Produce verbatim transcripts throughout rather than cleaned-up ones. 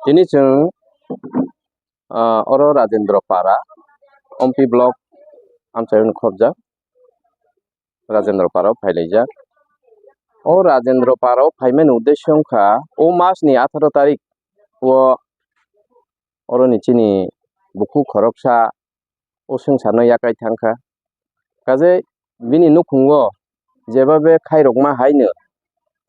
Tini chwng, ah, oro Rajendra Para, Ompi Block amchaio khobjak, Rajendra Para o phailaijak. O Rajendra Para o phaimani uddesyo wngkha, o mas ni atharo tarik o oroni chini bukhuk khoroksa o swngcharno yakai thangkha. Kaje bini nukhungo jebabe khairokma haino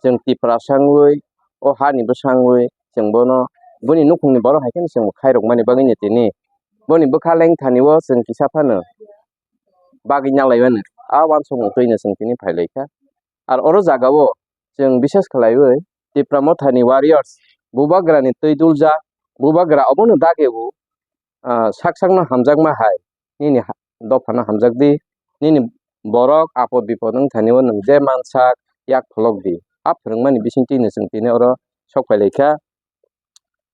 chwng Tiprasa wngwi, o hani bwsa wngwi chwng bono, boni nukhungni borok hai kheno chwng khairokmani bagwino tini boni bwkha lengthani o chwng kisa phano bagwi nalaimano. A uansukmung twino chwng tini phailaikha. Ar oro jagao chwng bishes khlaiwi Tipra Mothani warriors, Bubagrani twi duljak, Bubagra obono dagio, ah, sak sakno hamjakma hai, nini ha-, dophano hamjakdi, nini borok apod bipod wngthani o nwng je mansak yak pholokdi. A phwrwngmani bisingtwino chwng tini oro sok phailaikha.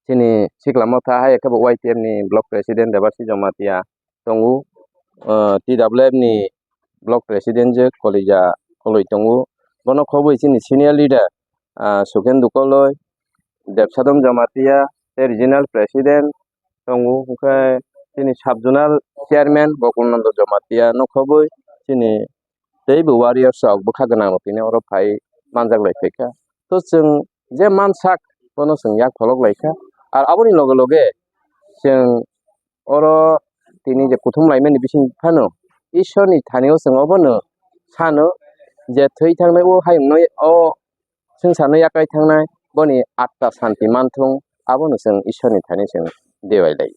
Chini sikla motha hai khe bo Y T F ni block president Debarsi Jamatia tongo, ah, T W F ni block president je Kolija Koloi tongo. Bono khobwi chini senior leader, ah, Sukhendu Koloi, Debsadom Jamatia tei regional president tongo, hwnkhe chini sub zonal chairman Gokul Nando Jamatia no khobwi chini teibo warriors rok bwkha gwnang rok tini oro phai manjak lai phaikha. To chwng je mansak bono chwng yak pholok laikha. Ar aboni loge loge chwng oro tini je kuthum laimani bising phano Ishwarni thani o chwng obono sano je thwi thangnai o hayung no o swngcharno yakai thangnai boni atma santi manthung, abono chwng Ishwarni thani chwng dewai lai.